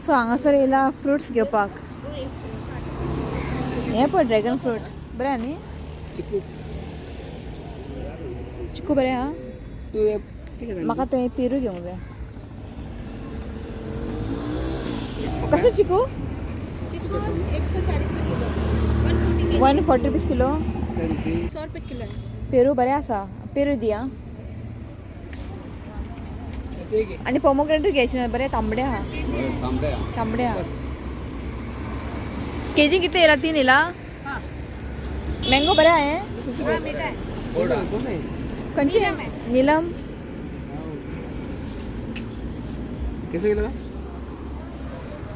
So हांगासर येयला fruits घेवपाक. हें पळय ड्रॅगन फ्रूट बरें आहा न्ही? चिकू बरें आहा. म्हाका तें पेरू घेवंक जाय. कशें चिकू? चिकू 140 का किलो, 140. 140 rupees kilo. 100 रुपये किलो है. पेरू बरें आसा, पेरू दिया. आनी पोमोग्रेनेट घ्यायचे ना, बरें तांबडे आहा. तांबडे आहा. केजी कितले येयला? 3 येयला. मँगो बरें आहा हें. हाँ, मीठा है. खंयचे? निलम. कैसे किलो?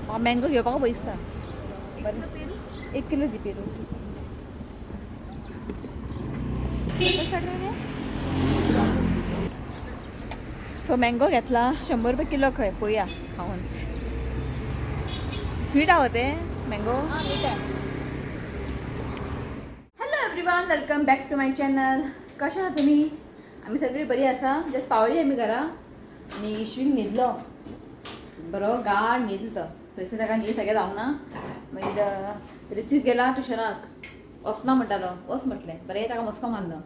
म्हाका मँगो घेवपाक भंय दिसता. बरें, 1 किलो दी पेरू. सो मँगो घेतला 100 रुपये किलो खंय. पळोवया खावन. स्वीट आहा ते मँगो. हाँ, मीठा है. Hello everyone, welcome back to my channel. कशें आसा तुमी? आमी सगळीं बरी आसा. जस्ट पावली आमी घरा आनी इश्वीक न्हिदलो बरो गाड न्हिदलो तो. थंयसर ताका न्हीद सगळें जावंक ना. मागीर रिसीव गेला ट्युशनाक, वचना म्हणटालो, वच म्हटलें. बरें ताका मस्को मारलो,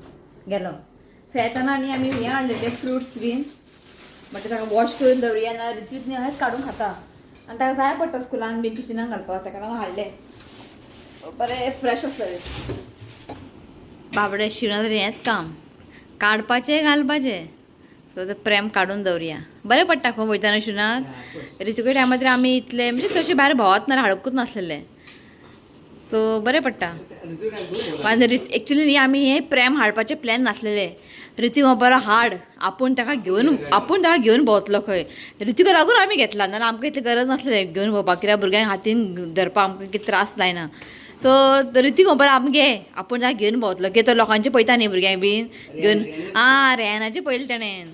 गेलो. सो येताना आनी आमी हें हाडलेले फ्रुट्स बीन. म्हटलें ताका वॉश करून दवरुया, ना रिसीव न्ही अशेंच काडून खाता आनी ताका जाय पडटा स्कुलान बीन किचनान घालपाक. ताका लागून हाडलें, बरें फ्रेश आसतलें. बाबडे शिवना हेंच काम, काडपाचें घालपाचें. सो तें प्रेम काडून दवरुया, बरें पडटा खंय वयताना शिवनाक. ऋतूच्या टायमार आमी इतले म्हणजे तशें भायर भोंवत ना, हाडकूच नासलेले. सो बरें पडटा. एक्चुली न्ही आमी हें प्रेम हाडपाचें प्लॅन नासलेले. ऋतिक बरो हाड, आपूण ताका घेवन, आपूण ताका घेवन भोंवतलो खंय. ऋतिका लागून आमी घेतला, नाल्यार आमकां इतली गरज नासलें घेवन भोंवपाक, कित्याक भुरग्यांक हातीन धरपाक आमकां कितें त्रास जायना. सो ऋतिक बरो आमी घे, आपूण ताका घेवन भोंवतलो, कित्याक तो लोकांचें पळयता न्ही भुरग्यांक बीन घेवन. आं, रेनाचें पयलें तेणें,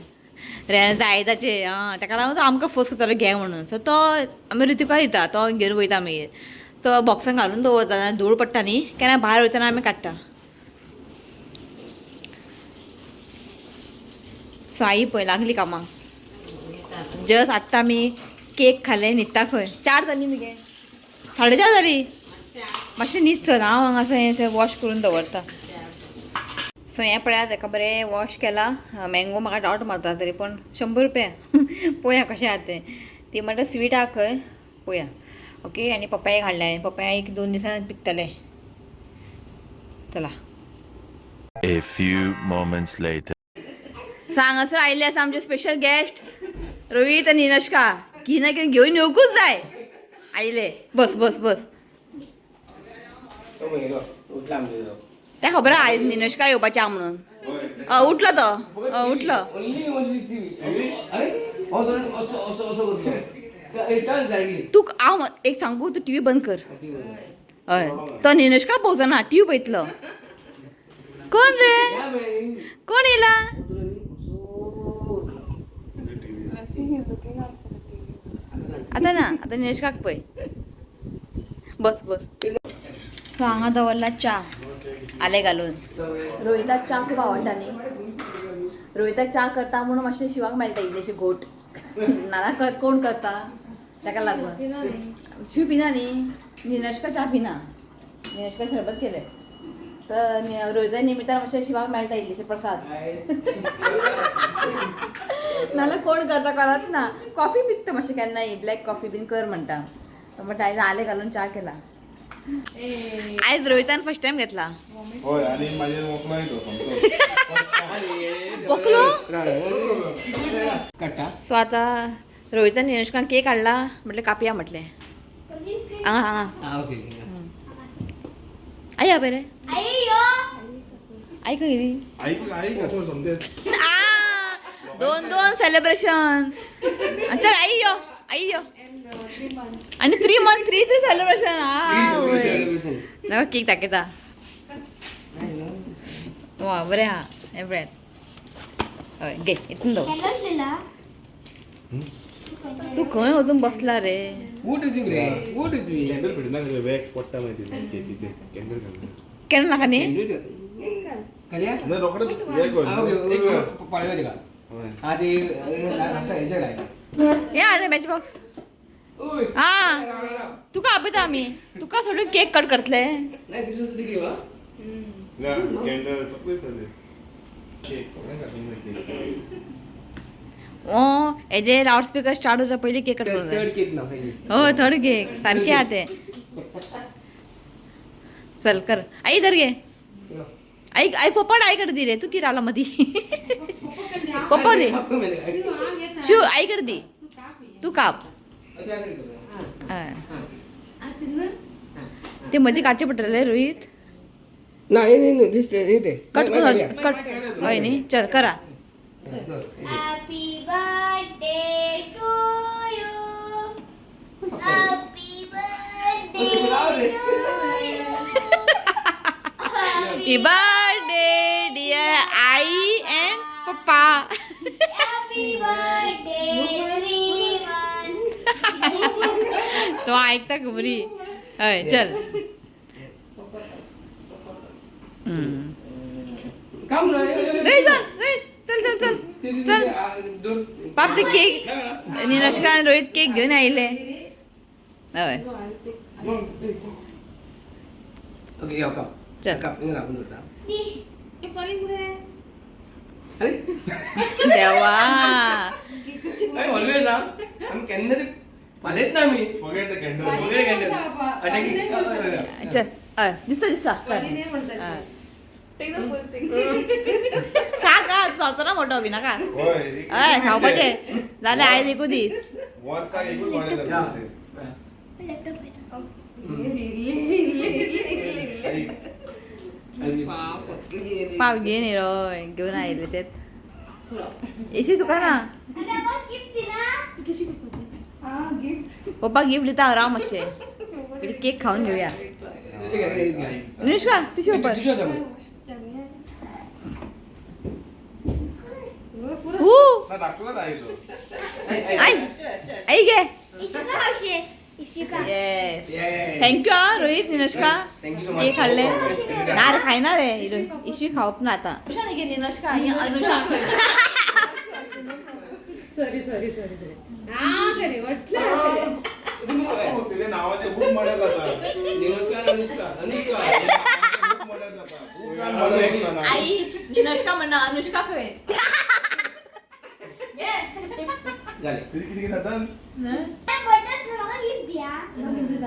रेनाचें आयदाचें. आं, ताका लागून तो आमकां फोर्स करतालो घे म्हणून. सो तो आमी ऋतिका दिता, तो घेवन वयता मागीर. तो बॉक्सान घालून दवरता, धूळ पडटा न्ही केन्ना भायर वयतना आमी काडटा. सो आई पळय लागली कामाक. जस्ट आत्तां आमी केक खाले, न्हिदता खंय. 4 जालीं मगे, 4:30 जालीं. मातशें न्हीद चल, हांव हांगासर हें वॉश करून दवरता. सो हें पळयात, ताका बरें वॉश केला. मँगो म्हाका डावट मारता तरी पण 100 रुपया. पळोवया कशें आहा तें. ती म्हणटा स्वीट आहा खंय, पळोवया. ओके, आनी पपाया हाडल्या हांवें. पपाया 1-2 दिसान पिकतले. चला. A few moments later. So हांगासर आयिल्ले आसा आमचे स्पेशल गेस्ट रोहित आनी निनश्का. कितें ना कितें घेवन येवकूच जाय. आयले, बस बस बस. तें खबर आहा आयज निनश्का येवपाचें आहा म्हणून. उठलो तो, उठलो. तूं हांव एक सांगू, तूं टिवी बंद कर. हय, तो निनश्का पळोवचो टिवी पळयतलो. कोण रे, कोण येयला? आतां ना, आतां निनश्काक पळय. बस बस. सो हांगा दवरला च्या आलें घालून. रोहिताक च्या खूब आवडटा न्ही. रोहिताक च्या करता म्हणून मातशें शिवाक मेळटा इल्लेशे घोट. नाल्यार कोण करता ताका लागून. शिव पिना न्ही, निनश्का च्या पिना. निनश्का शरबत केलें तर रोहिता निमित्तान मातशें शिवाक मेळटा इल्लेशे प्रसाद. नाल्यार कोण करता, करत ना. कॉफी पिता मातशें केन्नाय, ब्लॅक कॉफी बीन कर म्हणटा. म्हणटा आयज आलें घालून च्या केला. आयज रोहितान फर्स्ट टायम घेतला. हय, आनी मागीर वोकलो येयलो सोमतो. वोकलो. सो आतां रोहितान निनश्कान केक हाडला, म्हटलें कापया म्हटलें. हांगा हांगा आई हा बरें. आई खंय गेली? 2-2 सेलिब्रेशन. चल आई यो, आई यो. आनी 3 month 3 3 celebration. नाका केक दाखयता. वा बरें आहा हें पळयात. हय घे, हितून दवर. तूं खंय वचून बसला रे? कॅन्डल पेटयना, वॅक्स पडटा मागीर केकीचेर. कॅन्डल घालना. कॅन्डल नाका न्ही? रोखडें हे हाड मॅच बॉक्स. हा तुका आपयता आमी, तुका सोडून केक कट करतले. ना कॅन्डल सगळे जाले. केक कोणाक घातूंक जाय केक. ओ हेजे लावड स्पीकर स्टार्ट जावच्या पयलीं केक कट करूंक जाय. थर्ड केक ना पाहिजे. हो थर्ड केक सारके आहा ते. चल कर आई, धर घे आई. आई पप्पा आई कडे दी रे, तू की रावला मधी. पप्पा दे शिव, आई कडे दी, तू काप. हय. ते मधी काडचे पडटले रोहित. ना नाही दिसते ते. कट कट हय न्ही, चल करा. Happy birthday to you, happy birthday to you. Happy birthday dear I and papa. Happy birthday श्रीमान. तो ऐकता खबरी. हय चल. काम रे चल रे, चल चल चल चल बाप. ते केक निरश्का आनी रोहित केक घेवन आयले. हय. ओके, यो काम. चल. काम हिंगा राखून दवरता. अरे. देवा. अरे ऑलवेज हा, आमी केन्ना ते फालेंच ना आमी. Forget the candle. वगैरे कॅन्डल अटॅक. चल हय, दिसता दिसता. हय. का का जावचो ना मोठो बी नाका. होय. हय खावपाचें जालें आयज एकू दीस. वर्साक एकूच वाडे जाता. आई, पाव घे न्ही रोय, घेवन आयले ते एशी तुका ना. पप्पा गिफ्ट दिता, राव मातशें, पयलीं केक खावन घेवया. Anushka tissue paper. टिश्यू आसा मरे. हू. ना दाखवलाच आई तो. आई आई घे. Yes, thank you हा Rohit, निनष्का. Thank you so much. Cake हाडले ना रे, खायना रे इशवी, खावप ना आतां. निनष्का Anusha. Sorry sorry sorry sorry, हा करे म्हटलं. तिच्या नावाचे खूप मर्डर जाता. अनुष्का अनुष्का अनुष्का. खूप मर्डर जाता. खूप murder जाता. आई निनष्का म्हणणं अनुष्का खंय. झाले. तुझी किती जातात?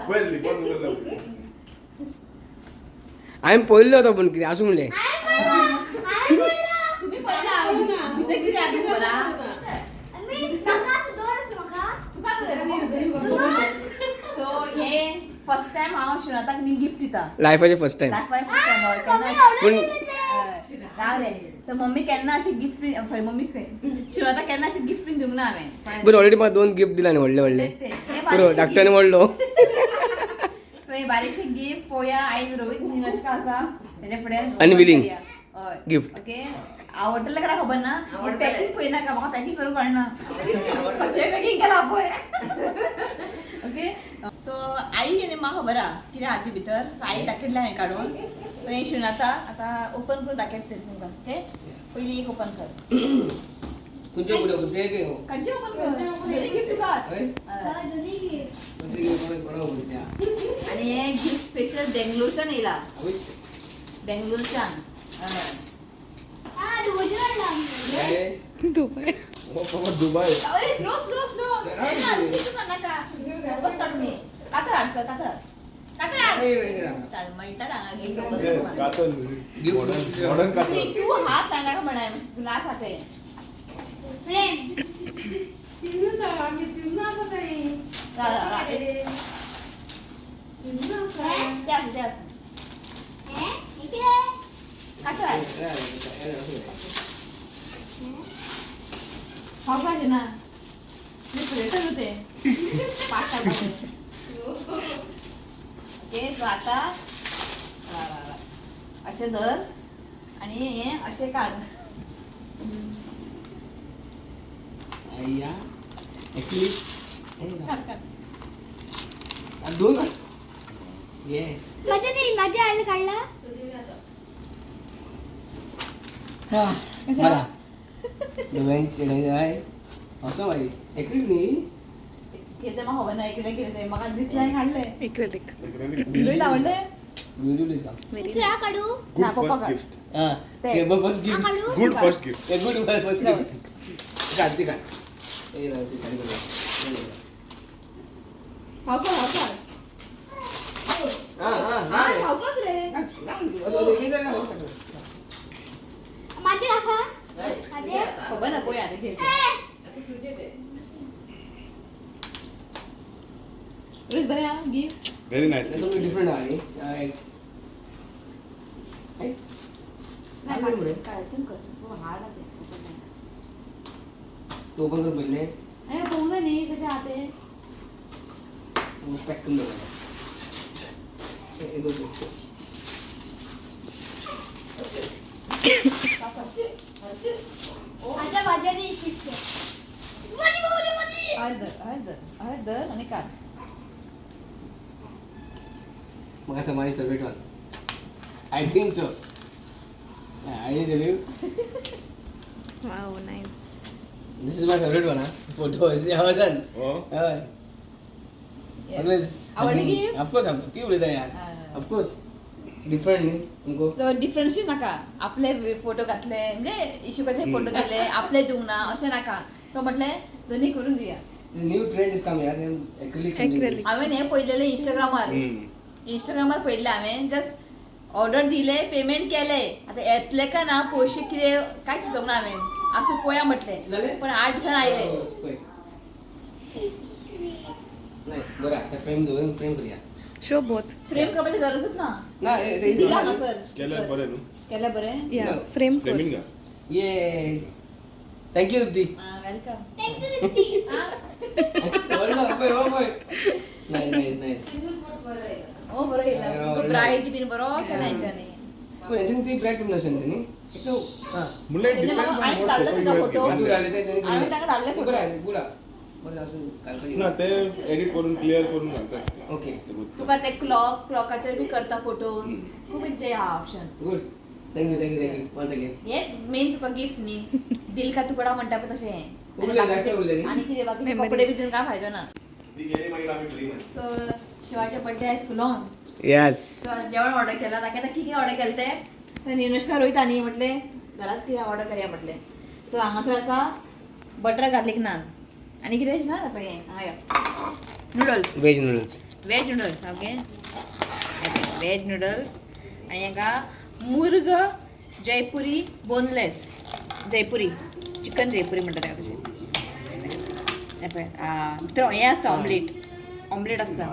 पहिले कोण बोलला? हांवें पळयल्लो तो, पूण कितें आसूं म्हणलें. तुम्ही पळयला भितर कितें आसा खबर आहा? तुका सो हे फर्स्ट टायम हांव शिवनाथाक न्ही गिफ्ट दिता. लायफाचे फर्स्ट टायम. लायफाय फर्स्ट टायम केन्ना. पूण राव रे, तर मम्मी केन्ना अशें गिफ्ट बीन, सॉरी मम्मी खंय, शिवनाथाक केन्ना अशें गिफ्ट बीन दिवंक ना हांवें. बरं, ऑलरेडी म्हाका दोन गिफ्ट दिला न्ही व्हडले व्हडले. ते- ते बरो बारीकशे धाकटो आनी व्हडलो. सो हे बारीकशे गिफ्ट पळोवया. आयज रोहित निनष्का आसा तेच्या फुडें Unveiling. हय. Gift. Okay, आवडटलें काय खबर ना, पॅकिंग पळयनाका, म्हाका पॅकिंग करूंक कळना कशें पॅकिंग केलां पळय. ओके, सो आई आनी म्हाका खबर आहा कितें आहा ती भितर. आई दाखयतलें हांवें काडून. सो हें शिवनाथा आतां ओपन करून दाखयता तुमकां. ओके, पयलीं एक ओपन कर. खंयचे फुडें ते खंयचें ओपन कर, दोनी गिफ्ट तुका. हय. हय. आनी हें गिफ्ट स्पेशल बेंगलोरच्यान येयला, बेंगलोरच्यान. हय. दुबय. अरे स्लो स्लो स्लो नाका, ओपन काडून न्ही. कातर हाड सर, कातर हाड, कातर हाड. तळमळटा हांगा गिफ्ट ओपन करपाक. कातल, मॉडर्न मॉडर्न कातल. तूं हात सांगनाका म्हणाय ग्लास हाते. आम्ही चिन्ह असं काही. राव राव राव. चिन्ह असं. ते आसूं, ते आसूं. कातर हाड. खावपाचें ना, प्लेटर ते पाट काडपाचें. ओके, सो आतां राव राव राव, अशें धर आनी हें अशें काड. काड काड. दोन. माझ्या नाही, माझ्या आलं काढला. बरा दोगांचे असं मागीर एकलीच न्ही. कितें म्हाका खबर ना कितें कितें तें म्हाका दिसलें हाडलें. एक्रेलिक. रोहित आवडलें. ब्युटिफुल is दुसरा काढू. गुड ना, पप्पा फर्स्ट काड. गिफ्ट. हा, ते. फर्स्ट हा गिफ्ट. काढू. Good first gift. A good first gift. काढ ती काढ. ए ना, ती साडी बघ. हाव काड. हा हा हा. हावकाच रे. असं असं एक एक ना. माझे कसा माझे. खबर ना पळोवया आतां कितें तें. रोहित बरें आहा gift. Very nice. Something different आहे. नाही, बरें. काय कर, हार्ड आहा तें, open जायना. तू ओपन करून पहिले. आनी पळोवंक जाय न्ही कशें आहा तें. पॅक करून दवरला. एक दोन. माझ्या बाजारी शिकते. माझी माझी माझी. हळद धर, हळद धर, हळद धर आनी काड. म्हाका असं my favourite one, I think so. I tell you. Wow, nice. This is my favourite one. हा फोटो आवाजान. हो. हय. ऑलवेज. आवडली gift? Of course, की उलयता यार. हा. ऑफकोर्स डिफरंट न्ही तुमको. तो डिफरन्सूय नाका, आपले फोटो घातले म्हणजे इशुकाचे फोटो दिले, आपले दिवंक ना अशें नाका. तो म्हटलें दोन्ही करून दिया. न्यू ट्रेंड is कम यार, एक्रिलिक. Acrylic. हांवें हें पळयलेलें इंस्टाग्रामार. इंस्टाग्रामार पळयल्लें हांवें, जस्ट ऑर्डर दिले, पेमेंट केले, आतां येतले काय ना पयशे कितें काय चिंतूंक ना हांवें, आसूं पळोवया म्हटलें. जालें? पण 8 दिसान आयले. नायस, बरं आता फ्रेम दवरून फ्रेम करूया. Show both. Frame करपाची गरजच ना. ना, ते दिला हांगासर. केल्यार बरें न्हू. केलें बरें. या. No. Frame कर. फ्रेमींग घाल. ये thank you Deepti. Welcome. Thank you Deepti. Nice nice nice. हो बरो येयला तुका, ब्रायट बीन बरो केला हेंच्यांनी. पण हेंच्यानी ती ब्रायट करून असेल न्ही. हां. म्हणल्यार डिपेंड्स ऑन हांवें what धाडले फोटो तुका you photo. Have तू गिवन. घातले ते तेणी. हांवें ताका धाडले बरं फोटो. आहे, गुड आहे. बरं अजून घालपाची. ना, ते एडिट करून क्लियर करून घालतात. ओके. तुका ते क्लॉक क्लॉकाचेर बी करता फोटो, खूब हेंचे आहा option. Good, thank you thank you thank you once again. हे मेन तुका गिफ्ट न्ही, दिल का तुकडा म्हणटा पळय तशें हें. उरलें, लायफाय उरलें न्ही? आनी कितें बाकी Memories. कपडे बी दिवन काय फायदो ना. ती गेली मागीर आमी फ्री. सो शिवाचे बर्थडे आयज फुलोन. येस. सो जेवण ऑर्डर केला ताका, आतां कितें ऑर्डर केलें तें तर निनुष्का रोहित आनी म्हटलें घरात कितें ऑर्डर करया म्हटलें. सो हांगासर आसा बटर गार्लीक नान आनी कितें ना पळय हें हांगा यो noodles. Veg noodles. Veg noodles, okay, veg noodles. आनी हांगा मुर्ग जयपुरी बोनलेस जयपुरी चिकन जयपुरी म्हणटा ताका तशें. हें पळय भितर हें आसता, ऑमलेट, ऑमलेट आसता.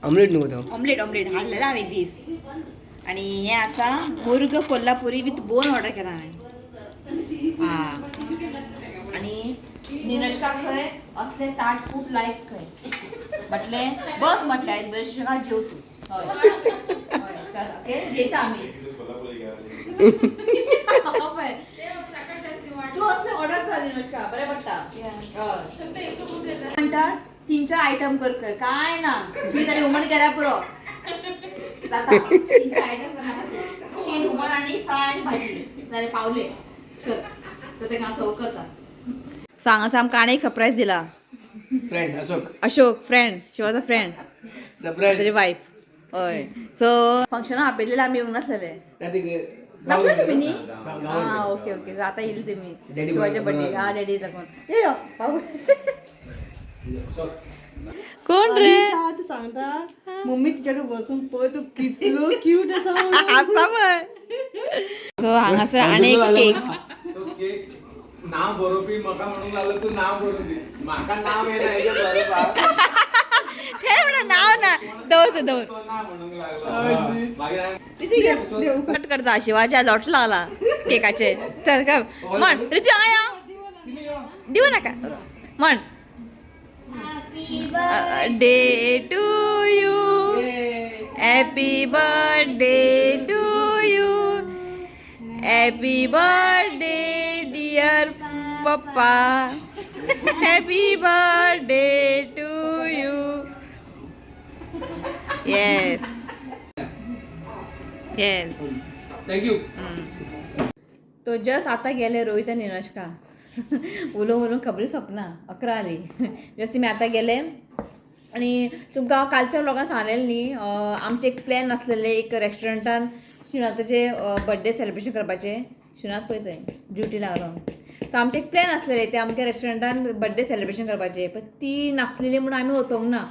ऑमलेट न्हू तो. ऑमलेट, ऑमलेट हाडलेलें हांवें एक दीस. आनी हें आसा मुर्ग कोल्हापुरी विथ बोन ऑर्डर केला हांवें. आं, आनी निनोशका खंय असलें ताट खूब लायक खंय, म्हटलें बस म्हटलें आयज बरें सुशेगाद जेव तूं. हय हय, चल ओके, जेयता आमी. कोल्हापुरी गेला. पळय तूं असलें ऑर्डर कर निनोशका, बरें पडटा. हय म्हणटा 3-4 आयटम कर खंय, काय ना शीत आनी हुमण केल्यार पुरो जाता. 3-4 आयटम करनाका तूं. शीत हुमण आनी फ्राय आनी भाजी जाल्यार पावले कर, तो ताका सर्व करता. सो हांगासर आमकां आनी एक सरप्रायज दिला. फ्रेंड अशोक. अशोक फ्रेंड, शिवाचो फ्रेंड. सरप्राईज. ताजी वायफ. हय, सो फंक्शनाक आपयलेलें आमी येवंक नासलेले. नासले तुमी न्ही. आं ओके ओके, सो आतां येयले तुमी Daddy शिवाच्या बरोबर. बर्थडे. हा डॅडी लागून यो यो बाबू. कोण रे? सांगता मम्मी तिच्याकडे बसून पळय तू कितलो क्यूट आसा म्हणून. आसा पळय. सो हांगासर आनी एक केक. तो केक नाव बरोवपी म्हाका म्हणूंक लागलो तूं नांव बरोवन दी, म्हाका नांव येना हेजें बरोवपाक. ते म्हणून नांव ना, दवर दवर. तो ना म्हणूंक लागलो, मागीर हांवें कट करता शिवाच्या लोट लागला केकाचे. चल कर म्हण रितू, हांगा यो, दिवं नाका म्हण. Happy birthday day to you, happy birthday to you, happy birthday dear पप्पा, happy birthday to you. Yes yes. Thank you. तो जस्ट आता गेले रोहित आनी निनोशका, उलोवन उलोवन खबरी सोंपना, 11 जाली. जस्ट तुमी आतां गेले. आनी तुमकां हांव कालच्या व्लॉगान सांगलेलें न्ही, आमचें एक प्लॅन आसलेलें एक रेस्टॉरंटान शिवनाथाचे बड्डे सेलिब्रेशन करपाचें. शिवनाथ पळय थंय ड्युटी लागलो. सो आमचें एक प्लॅन आसलेलें तें आमच्या रेस्टॉरंटान बड्डे सेलिब्रेशन करपाचें, पण ती नासलेली म्हणून आमी वचोंक ना.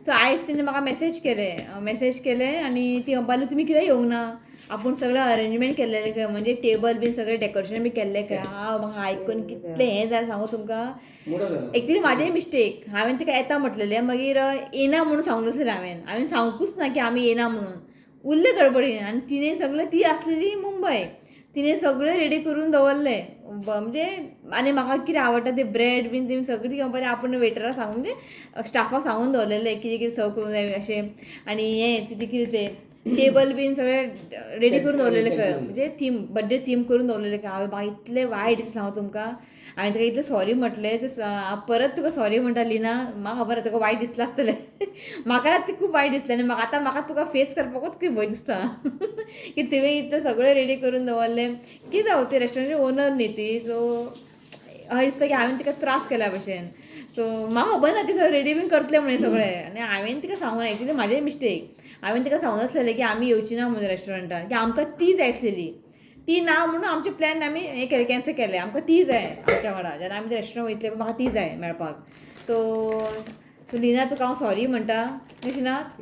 सो आयज तिणें म्हाका मॅसेज केलें, मॅसेज केलें आनी ती म्हणपाक लागली तुमी कित्याक येवंक ना, आपूण सगळें अरेंजमेंट केल्लेलें खंय, म्हणजे टेबल बीन सगळें डेकोरेशन बी केल्लें खंय. हांव म्हाका आयकून कितलें हें जालें सांगू तुमकां. एक्चुली म्हाजें मिस्टेक, हांवें तिका येता म्हटलेलें, मागीर येना म्हणून सांगूंक नासलें हांवें, हांवें सांगूंकूच ना की आमी येना म्हणून, उरलें गडबडीन. आनी तिणें सगळें, ती आसलेली मुंबय, तिणें सगळें रेडी करून दवरलें म्हणजे. आनी म्हाका कितें आवडटा तें ब्रेड बीन तेमी सगळीं ती म्हणपाक आपूण वेटराक सांगून, म्हणजे स्टाफाक सांगून दवरलेलें कितें कितें सर्व करूंक जाय अशें. आनी हें तुजें कितें तें टेबल बीन सगळें रेडी करून दवरलेलें खंय, म्हणजे थीम बड्डे थीम करून दवरलेलें खंय. हांवें म्हाका इतलें वायट दिसलें सांगू तुमकां, हांवें ताका इतलें सॉरी म्हटलें. हांव परत तुका सॉरी म्हणटा लिना, म्हाका खबर आसा तुका वायट दिसलां आसतलें, म्हाका ती खूब वायट दिसलें. आनी म्हाका आतां म्हाका तुका फेस करपाकूच खूब भंय दिसता की तुवें इतलें सगळें रेडी करून दवरलें. कितें जावं, ती रेस्टॉरंटाची ओनर न्ही ती, सो अशें दिसता की हांवें तिका त्रास केल्या भशेन. सो म्हाका खबर ना ती सगळें रेडी बीन करतलें म्हणून सगळें, आनी हांवें तिका सांगूं ना, एक्चुली म्हाजें मिस्टेक. हांवें तिका सांगूं नासलेलें की आमी येवची ना म्हणून रेस्टॉरंटान, की आमकां ती जाय आसलेली, ती ना म्हणून आमचें प्लॅन आमी हें केलें, कॅन्सल केलें. आमकां ती जाय आमच्या वांगडा, जेन्ना आमी रेस्टॉरंट वयतले म्हाका ती जाय मेळपाक. सो लिना तुका हांव सॉरी म्हणटा, शिनाथ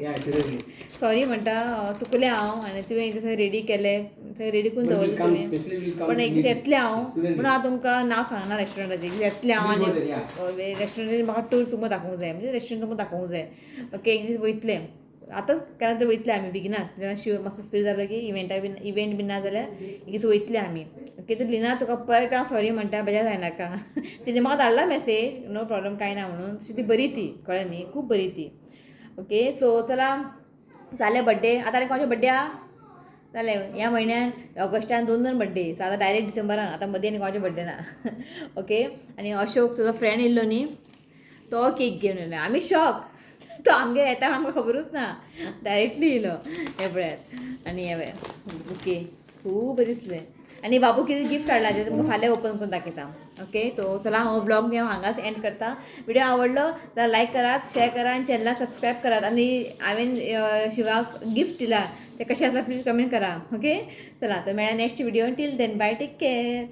सॉरी म्हणटा, चुकलें हांव. आनी तुवें तशें रेडी केलें, थंय रेडी करून दवरलें तुवें, पण एक येतलें हांव म्हणून हांव तुमकां नांव सांगना रेस्टॉरंटाचें, येतलें हांव. आनी रेस्टॉरंटाचेर म्हाका टूर तुमकां दाखोवंक जाय, म्हणजे रेस्टॉरंट तुमकां दाखोवंक जाय. ओके, एक दीस वयतलें, आतांच केन्ना तरी वयतले आमी बेगिनाच, जेन्ना शिव मातसो फ्री जालो की इव्हेंटा बीन इव्हेंट बीन ना जाल्यार एक दीस वयतले आमी. ओके, तर लिना तुका परत हांव सॉरी म्हणटा, बेजार जायनाका. तिणें म्हाका धाडला मॅसेज, नो प्रॉब्लम कांय ना म्हणून. तशी ती बरी ती, कळ्ळें न्ही, खूब बरी ती. ओके, सो चला जालें बड्डे. आतां आनी कोणाचे बड्डे आहा जालें ह्या म्हयन्यान ऑगस्टान 2 2 बड्डे, सो आतां डायरेक्ट डिसेंबरान, आतां मदीं आनी कोणाचे बड्डे ना. ओके, आनी अशोक तुजो फ्रेंड येयल्लो न्ही, तो केक घेवन येयलो, आमी शॉक, तो आमगेर येता आमकां खबरूच ना, डायरेक्टली येयलो. हें पळयात, आनी हें पळयात ओके, खूब बरें दिसलें. आनी बाबू कितें गिफ्ट हाडला तें तुमकां फाल्यां ओपन करून दाखयता. ओके, तो चला हो ब्लॉग हांव हांगाच एंड करता. व्हिडिओ आवडलो जाल्यार लायक करात, शेअर करात आनी चॅनलाक सबस्क्रायब करात. आनी हांवें शिवाक गिफ्ट दिला तें कशें आसा प्लीज कमेंट करा. ओके, चला तर मेळ्या next video. Till then bye, take care.